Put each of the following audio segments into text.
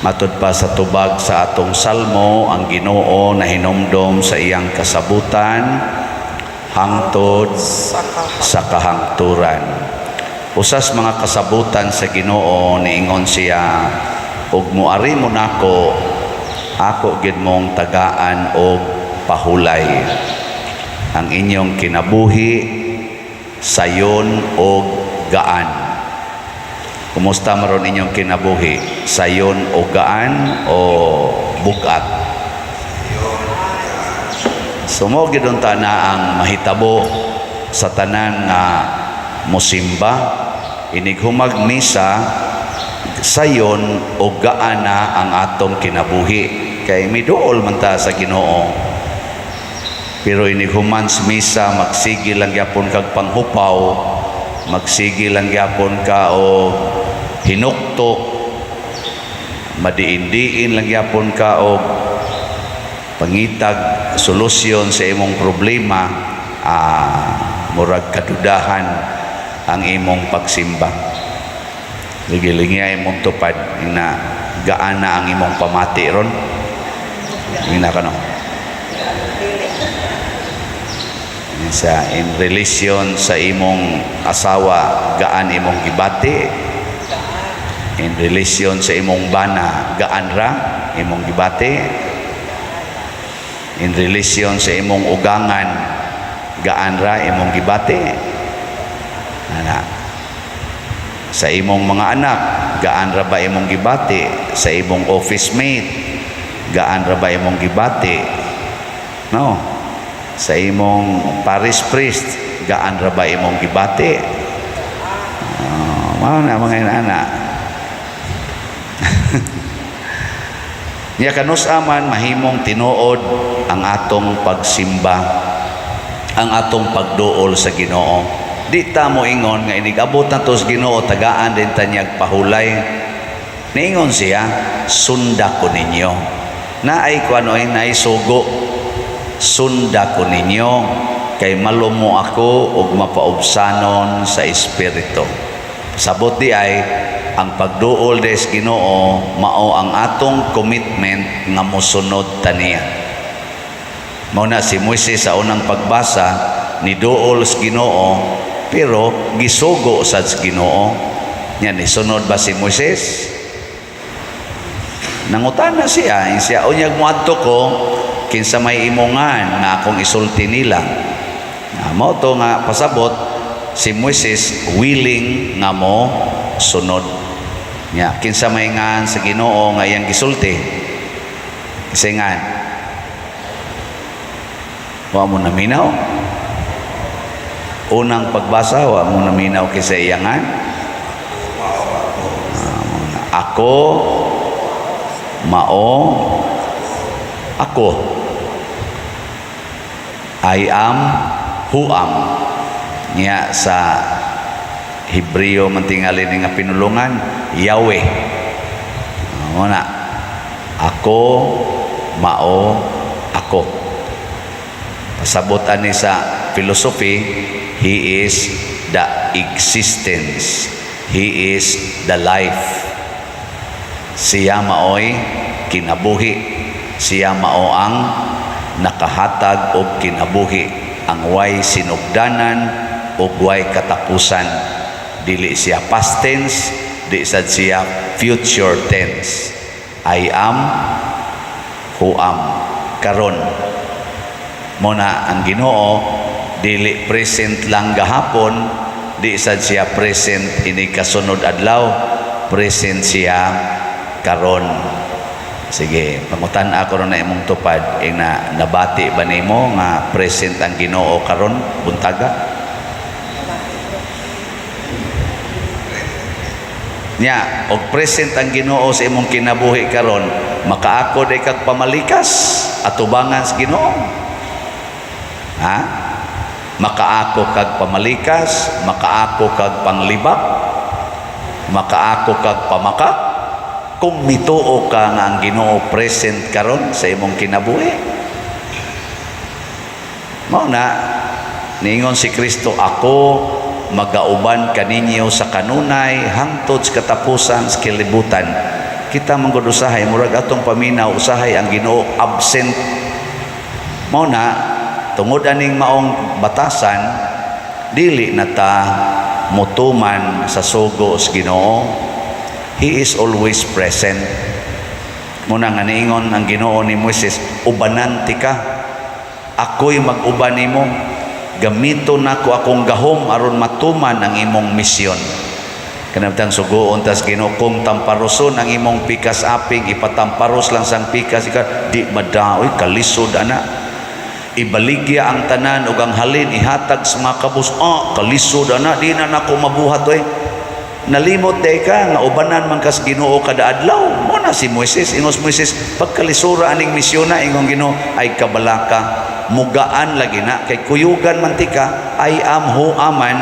Matud pa sa tubag sa atong salmo, ang Ginoo nahinomdom sa iyang kasabutan hangtod sa kahangturan. Sa kahangturan. Usas mga kasabutan sa Ginoo, niingon siya, "Ug muari mo nako, ako gid mong tagaan og pahulay." Ang inyong kinabuhi sayon og gaan. Kumusta maron inyong kinabuhi? Sayon o gaan o bugat? So mo gid unta na ang mahitabo sa tanan nga musimba inig humag misa, sayon o gaan na ang atong kinabuhi kay miduol man ta sa Ginoo. Pero inig human sa misa, magsige lang gyapon kag panghupaw, magsige lang gyapon ka og hinuktok, madiin-diin lang gyapon ka og pangitag solusyon sa imong problema, murag kadudahan ang imong pagsimba. Sige, lingiya imong tupad na gaan na ang imong pamati ron. Ina ka, no? Sa in relation sa imong asawa, gaan imong gibati? In relation sa imong bana, gaan ra imong gibati? In relation sa imong ugangan, gaan ra imong gibati? Ana. Sa imong mga anak, gaan ra ba imong gibati? Sa imong office mate, gaan ra ba imong gibati? No? Sa imong parish priest, gaan ra ba imong gibati? Oh, mao na mga inana. Nya kanus-a man mahimong tinuod ang atong pagsimba, ang atong pagduol sa Ginoo? Di ta mo ingon nga inig abot na to sa Ginoo, tagaan din ta niyag pahulay. Niingon siya, "Sunda ko ninyo." Naay kuan oy, naay sugo. "Sunda ko ninyo kay malumo ako ug mapaubsanon sa espiritu." Sabot di ay ang pagduol des Ginoo mao ang atong commitment nga mosunod ta niya. Mao na si Moises, sa unang pagbasa, niduol sa Ginoo pero gisugo sad sa Ginoo. Nya nisunod ba si Moises? Nangutana siya, siya, "Unyag moadto ko, kinsa may imongan nga akong isulti nila?" Na mao to nga pasabot si Moises willing nga mo sunod. Nya kinsa may ngan sa Ginoo nga iyang gisulti? Kasi ngan wa mo naminaw. Unang pagbasa, wa mo naminaw kinsa iyangan. "Ako mao ako." "I am who am." Nya sa Hebreo man tingali ni nga pinulungan, Yahweh. Mao na. "Ako mao ako." Pasabot ani sa philosophy, He is the existence. He is the life. Siya maoy kinabuhi. Siya mao ang nakahatag og kinabuhi. Ang way sinugdanan ug way katapusan. Dili siya past tense, di sad siya future tense. "I am who am." Karon mo na ang Ginoo, dili present lang gahapon, di sad siya present ini kasunod adlaw, present siya karon. Sige, pangutan ako ron na imong tupad, ing na nabati ba nimo nga present ang Ginoo karon buntaga? Nya, og present ang Ginoo sa imong kinabuhi karon, makaako day kag pamalikas atubangan sa Ginoo? Ha? Makaako kag pamalikas, makaako kag panglibak, makaako kag pamakak kung mituo ka nga ang Ginoo present karon sa imong kinabuhi. Mao na niingon si Kristo, "Ako magauban kaninyo sa kanunay hangtod sa katapusan sa kalibutan." Kita man gud usahay, murag atong paminaw usahay ang Ginoo absent. Mao na tungod aning maong batasan, dili na ta mutuman sa sugo sa Ginoo. He is always present. Muna nga niingon ang Ginoo ni Moises, "Ubanan tika, ako'y mag-uban nimo, gamiton nako akong gahom aron matuman ang imong misyon." Kanabtang sugoon tas Ginoo, kung tamparoson ang imong pikas aping, ipatamparos lang sang pikas ika di madaoy, kalisod ana. Ibaligya ang tanan ug ang halin ihatag sa mga kabus, ah, kalisod ana, di na nako mabuhat oy. Nalimot day ka nga ubanan man kas Ginoo kada adlaw. Mo na si Moises, ingos Moises, "Pagkalisura aning misyon na." Ingong Ginoo, "Ay kabalaka, mugaan lagi na kay kuyugan man tika. I am who aman,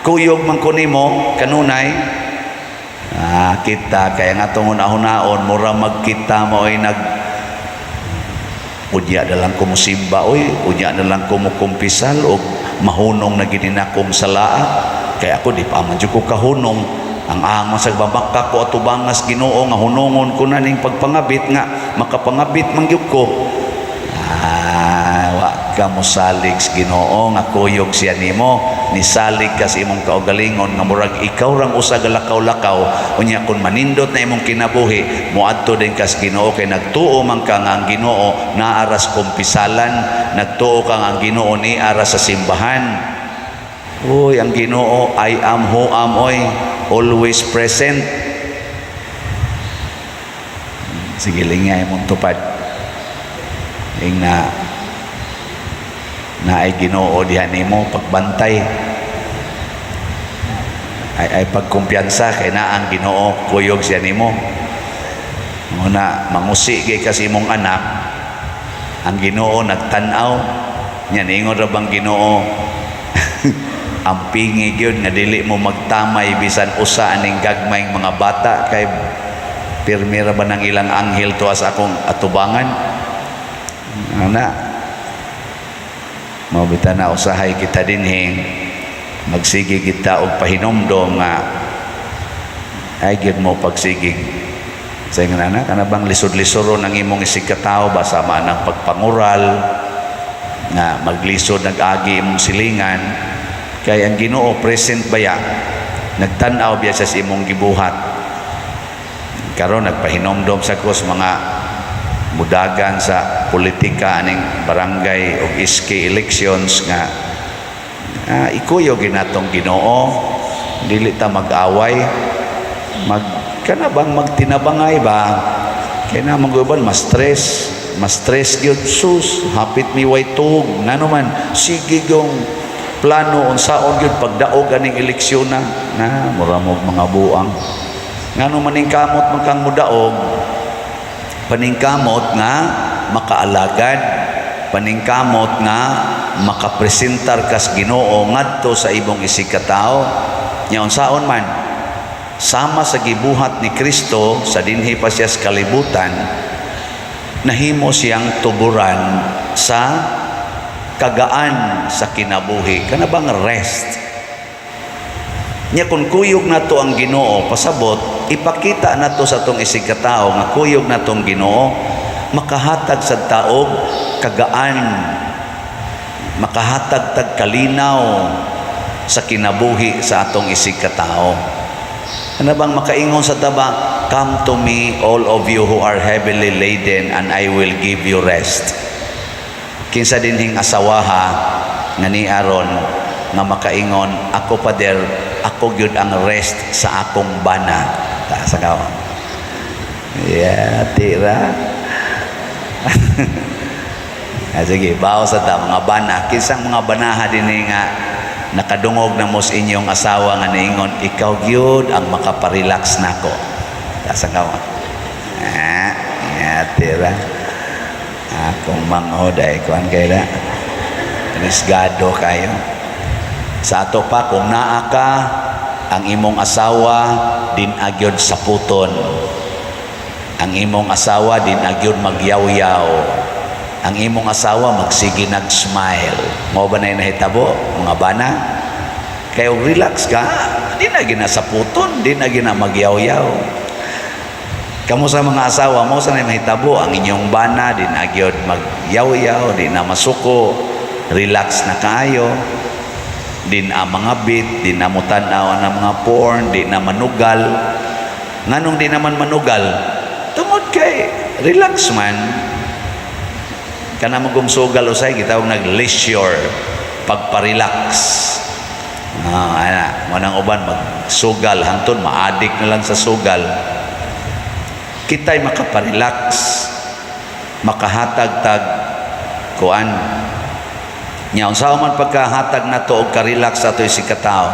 kuyog man ko nimo kanunay." Ah, kita kaya nga tungod ahon-ahon mura magkita mo ay nag unya na lang ko musimba oy, unya na lang ko mukumpisal og mahunong na gini nakong salaa, kay ako di pa man jud ko kahunong. Ang angon sa babaka ko atubangas Ginoo nga hunongon ko na ning pagpangabit nga makapangabit man gyud ko. Ah, wa ka mosalig sa Ginoo nga kuyog siya nimo. Nisalig ka sa imong kaugalingon nga murag ikaw rang usa lakaw-lakaw. Unya kun manindot na imong kinabuhi, moadto din ka sa Ginoo kay nagtuo man ka nga ang Ginoo naaras kumpisalan, nagtuo ka nga ang Ginoo ni aras sa simbahan. Uy, ang Ginoo, I am who am oy, always present. Sige, lingay mong tupad. Ing na naay Ginoo diha nimo pagbantay. Ay pagkumpiyansa kay naa ang Ginoo, kuyog siya nimo. Muna mangusi kay kasi imong anak, ang Ginoo nagtan-aw. Nya niingon ra bang Ginoo, "Ang pingi gyud nga dili mo magtamay bisan usa aning gagmayng mga bata, kay pirmi ra ba ng ilang anghel tuwa sa akong atubangan?" Ana mao bitaw na usahay kita dinhi magsige kita og pahinomdom nga ay gyud mo pagsigig sa ingon ana, kana bang lisod-lisoron ang imong isig katao ba, sama ng pagpangural nga maglisod nag-agi imong silingan, kay ang Ginoo present baya, nagtan-aw biya sa imong gibuhat. Karon nagpahinomdom sa ko sa mga mudagan sa politika aning barangay ug SK elections nga ikuyog ginatong Ginoo, dili ta mag-away, mag kana bang magtinabangay ba, kay na mga mas stress, mas stress gyud. Sus, hapit mi way tuog, ngano man sige gyung plano unsaon gyud pagdaog aning eleksyon na na mura mo mga buang. Ngano maningkamot man kang mudaog, paningkamot nga makaalagad, paningkamot nga makapresentar kas Ginoo ngadto sa imong isig katao. Nya unsaon man, sama sa gibuhat ni Kristo sa dinhi pa siya sa kalibutan, nahimo siyang tuburan sa kagaan sa kinabuhi, kana bang rest. Nya kung kuyog nato ang Ginoo, pasabot ipakita nato sa atong isig katao nga kuyog natong Ginoo, makahatag sa taog kagaan, makahatag tag kalinaw sa kinabuhi sa atong isig katao. Ano bang makaingon sa taba, "Come to me, all of you who are heavily laden, and I will give you rest"? Kinsa dinhing asawaha nga ni aron nga makaingon, "Ako, pader, ako gyud ang rest sa akong bana"? Taas ka. Yeah, tira. Ah, sige, bawo sa ta mga bana. Kinsang mga banaha dinhi nga nakadungog na mo sa inyong asawa nga niingon, "Ikaw gyud ang makaparelax nako"? Taas ka. Ah, yeah, tira. Akong manghod ay kuan kay na. Risgado kayo. Sa ato pa, kung naa ka, ang imong asawa din agyod sa puton. Ang imong asawa din agyod magyawyaw. Ang imong asawa magsige nag-smile. Mao ba na yung nahitabo, mga bana? Kaya og relax ka, di na gina sa puton, di na gina magyawyaw. Kamo sa mga asawa mo sa mahitabo ang inyong bana, di na gyud magyaw-yaw, di na masuko, relax na kaayo, di na mga bit, di na mutan-aw ang mga porn, di na manugal. Nganong di naman manugal? Tungod kay relax man. Kana mo kung sugal usay gitawag nag leisure, pagpa-relax. Ah, ana, mo nang uban magsugal hangtod maadik na lang sa sugal. Kita'y makaparelax, makahatag tag kuan. Nya unsa man pagkahatag nato og ka-relax ato si katao,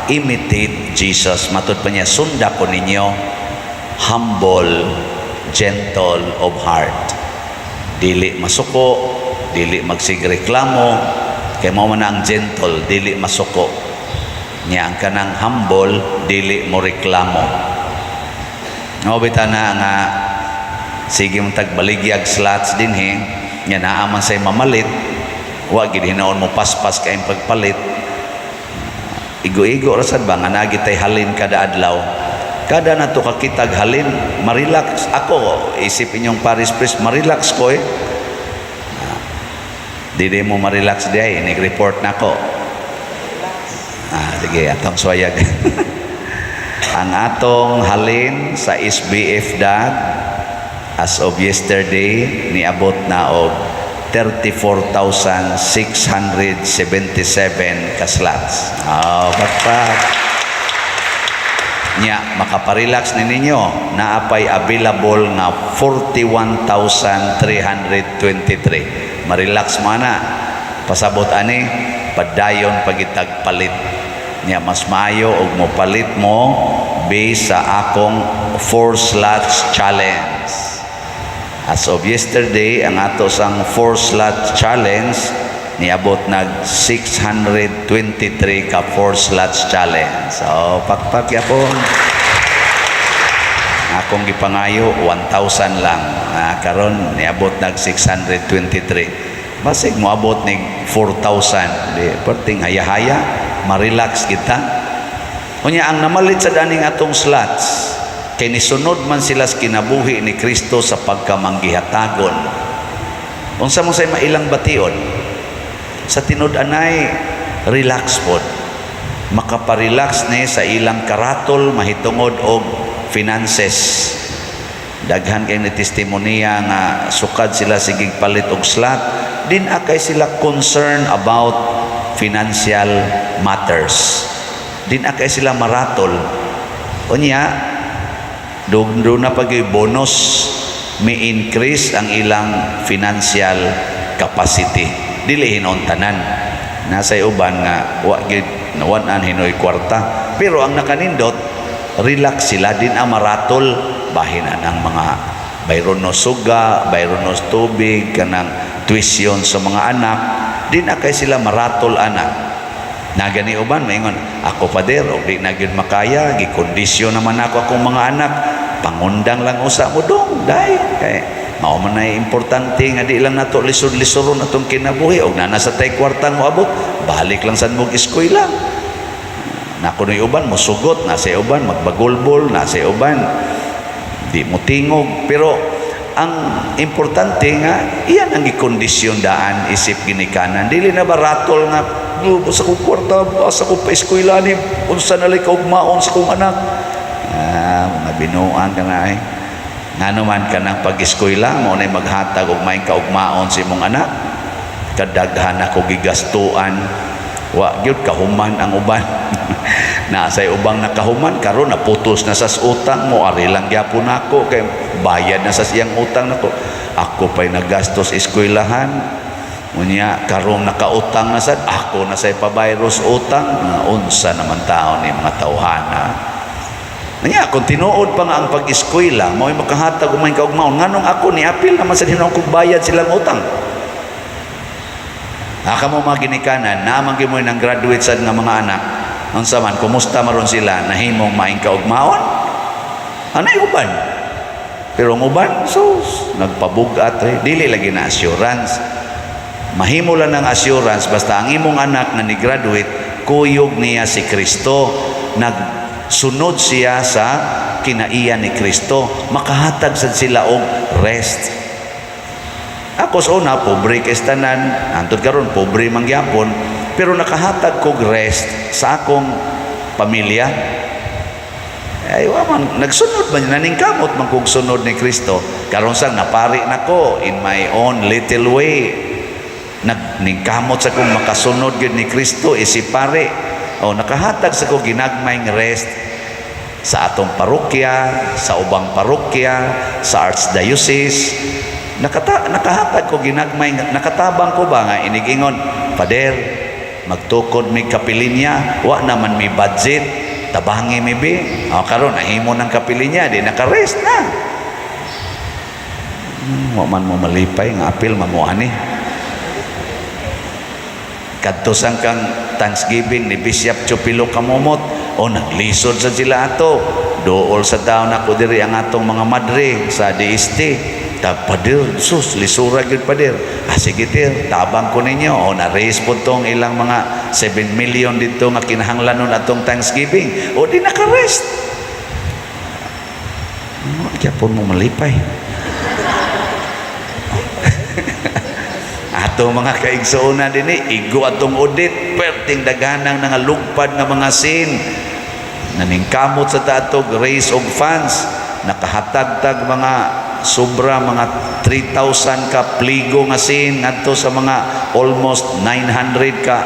imitate Jesus. Matud pa niya, "Sunda ko ninyo, humble, gentle of heart." Dili masuko, dili magsigreklamo, kay mao man ang gentle, dili masuko. Nya ang kanang humble, dili mo reklamo. No bita na nga sige mong tagbaligyag slots dinhi, nya naa man say mamalit, wa gid hinuon mo paspas kay pagpalit. Igo-igo ra sad ba nga naa tay halin kada adlaw. Kada nato kakitag halin, marelax ako, isip inyong parish priest, marelax ko eh. Dili mo marelax diay, nag-report na ko. Ah, sige, atong suwayag. Ang atong halin sa SBF DAG as of yesterday niabot na og 34,677 ka slots. Oh, bakpak. Nya, makaparelax ni ninyo, naapay available nga 41,323. Marelax mo na. Pasabot ani, padayon pagitag palit. Nya, mas maayo og mo palit mo based sa akong 4 slots challenge. As of yesterday, ang ato sang 4 slot challenge niabot nag 623 ka 4 slots challenge. So, pakpak yapon. Akong gipangayo 1,000 lang. Ah, karon niabot nag 623. Basig moabot nig 4,000. Di perting haya-haya, ma-relax kita. Unya ang namalit sa daning atong slots, kay nisunod man sila sa kinabuhi ni Kristo sa pagkamanggihatagon. Unsa mo say mailang bation? Sa tinud-anay, relax pod. Makaparelax ni sa ilang karatol mahitungod og finances. Daghan kay ni testimonya nga sukad sila sigig palit og slot, din akay sila concern about financial matters. Din akay sila maratol. Unya, doon na pag bonus, may increase ang ilang financial capacity. Dili hinon tanan. Nasa uban nga wa gid nawan-an hinoy kwarta. Pero ang nakanindot, relax sila din ang maratol bahin ang mga bayron no suga, bayron no tubig, kanang tuition sa mga anak, di na kay sila maratol anak. Nagani uban maingon, "Ako, pader, og di na gyud makaya, gikondisyon naman ako akong mga anak, pangundang lang usa mo dong, day." Kay mao man nay importante nga di lang nato lisod-lisoron atong kinabuhi og naa sa tay kwartang moabot, balik lang sad mo eskwela. Na kuno'y uban mosugot, na sa uban magbagulbol, na sa uban di mo tingog, pero ang importante nga iyan ang gikondisyon daan isip ginikanan. Dili na ba ratol nga, "Sa kong kwarta, asa ko pa eskwela ni, unsa na lay kaugmaon sa kong anak?" Ah, mga binuang ka na eh. Ngano man kanang pag-eskwela mo na maghatag og maayong kaugmaon sa imong anak? Kadaghan ako gigastuan, wa gyud kahuman ang uban. Na say ubang nakahuman karon naputos na sa utang mo, ari lang gyapon nako kay bayad na sa siyang utang nako. Ako pa'y nagastos eskwelahan, unya karong nakautang na sad ako, na say pabayros utang. Na unsa naman tao ni mga tawhana? Nya, kung tinuod pa nga ang pag-eskwela mao'y makahatag og maayong kaugmaon, nganong ako ni apil naman sa hinuon kung bayad silang utang? Aka mo mga ginikanan, naman gyud mo ng graduate sad nga mga anak, unsa man, kumusta maron sila, nahimong maayong kaugmaon? Anay uban? Pero ang uban, sus, nagpabugat eh. Dili lagi na assurance. Mahimo lang ng assurance basta ang imong anak nga ni-graduate, kuyog niya si Kristo, nag Sunod siya sa kinaiya ni Kristo, makahatag sad sila og rest. Ako sa una, pobre kay tanan, hantod karon pobre man gyapon, pero nakahatag kog rest sa akong pamilya. Ay, wa man, nagsunod man, naningkamot man kog sunod ni Kristo. Karon sang napari nako in my own little way. Nagningkamot sa kong makasunod gyud ni Kristo isip pare. O nakahatag sa ko ginagmayng rest sa atong parokya, sa ubang parokya, sa archdiocese. Nakahatag ko ginagmay, nakatabang ko ba nga inigingon, "Pader, magtukod mi kapilinya, wa naman mi budget, tabangi mi bi." O karon nahimo ng kapilinya, di naka-rest na. Wa man mo malipay nga apil man mo ani. Kadto sang kang Thanksgiving ni Bishop Chupilo Camomot, o naglisod sa sila ato. Dool sa taon ako diri ang atong mga madre sa DST. Ta pader, sus, lisura gyud, pader. Ah, sige tir, tabang ko ninyo. O na-raise po tong ilang mga 7 million dito nga kinahanglan nun atong Thanksgiving. O di naka-rest. Oh, gyapon mo malipay. Ato mga kaigsuonan dinhi, igo atong audit, perting daghanang nangalugpad nga mga sin. Naningkamot sa ta atog raise og funds, nakahatagtag mga sobra mga 3,000 ka pligo nga sin ngadto sa mga almost 900 ka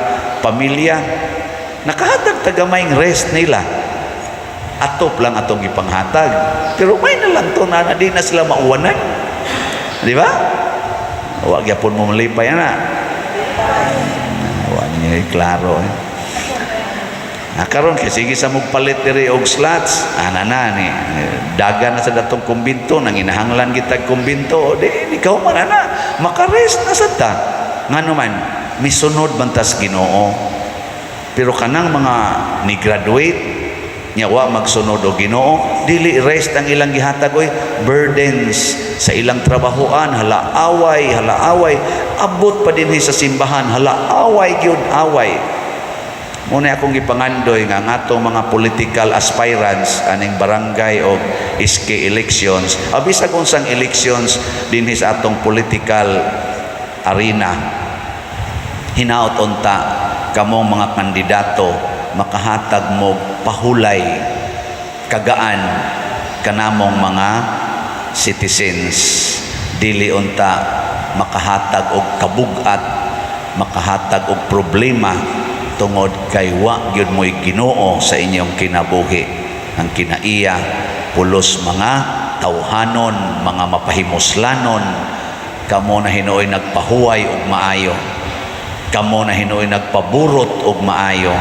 pamilya. Nakahatag tagamayng rest nila. Atop lang atong ipanghatag. Pero may na lang to na di na sila mauwanan. Di ba? Wa gyapon mo malipay ana. Wa niya klaro eh. Ah, karon kay sige sa mugpalit diri og slots, ana na ni dagan na sa datong kumbinto, nang inahanglan kitag kumbinto, o di ikaw man ana, makarest na sad ta. Ngano man, misunod man tas Ginoo. Pero kanang mga ni graduate nya wa magsunod og Ginoo, dili rest ang ilang gihatag oy, burdens sa ilang trabahoan, hala away, hala away, abot pa dinhi sa simbahan, hala away gyud away. Muna akong gipangandoy nga ang atong mga political aspirants aning barangay o SK elections, bisag unsang elections dinhi sa atong political arena, hinaot unta kamong mga kandidato makahatag mo pahulay, kagaan kanamong mga citizens, dili unta makahatag og kabugat, makahatag og problema tungod kay wa gyud mo'y Ginoo sa inyong kinabuhi. Ang kinaiya pulos mga tawhanon, mga mapahimuslanon. Kamo na hinuoy nagpahuway og maayo, kamo na hinuoy nagpaburot og maayo,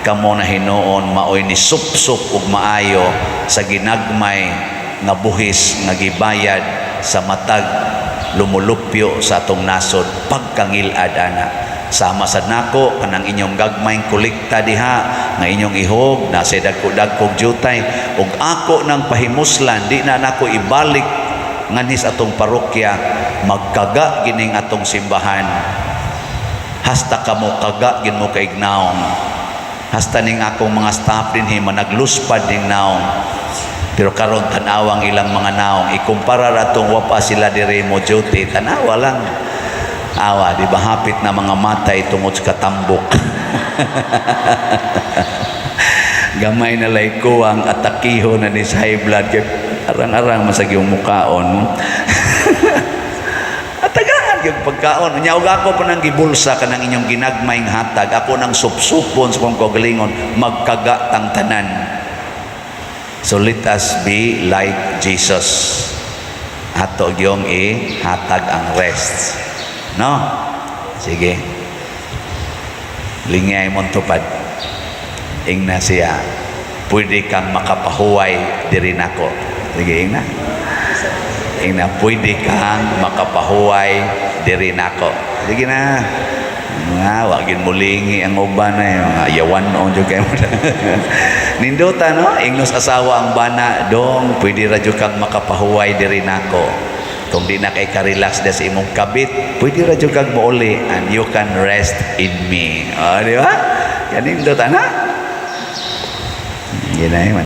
kamo na hinuon maoy ni supsup og maayo sa ginagmay nga buhis nga gibayad sa matag lumulupyo sa atong nasod. Pagkangilad ana, sama sad nako kanang inyong gagmayng kolekta diha nga inyong ihog na sa dagko-dagkog jutay ug ako nang pahimuslan, di na nako ibalik nganhis atong parokya, magkaga gining atong simbahan hasta kamo kaga gin mo kaignaong, hasta ning akong mga staff dinhi managluspad ning naong. Pero karon tan-awang ilang mga naong, ikumpara ra atong wa pa sila diri mo duty, tanawa lang. Awa, di ba hapit na mga matay tungod sa katambok. Gamay na lay ko ang atakiho na ni sa high blood kay arang-arang man sa iyong mukaon. Atagaan yung pagkaon. Nya og ako pa nang gibulsa kanang inyong ginagmayng hatag. Ako nang supsupon sa kong kaugalingon, magkaga tang tanan. So let us be like Jesus. Ato yung ihatag ang rest. No? Sige. Lingay mong tupad. Ingna siya. "Pwede kang makapahuway diri nako." Sige, ingna. Ingna, "Pwede kang makapahuway diri nako." Sige na. Nga, wagin mulingi ang uban na eh. Mga yawan noon jud kayo. Nindota, no? Ingnos asawa ang bana, "Dong, pwede ra jud kang makapahuway diri nako. Kung di na kay ka-relax da sa imong kabit, pwede ra jud kang mouli and you can rest in me." O, di ba? Kanindota na. Ginay man.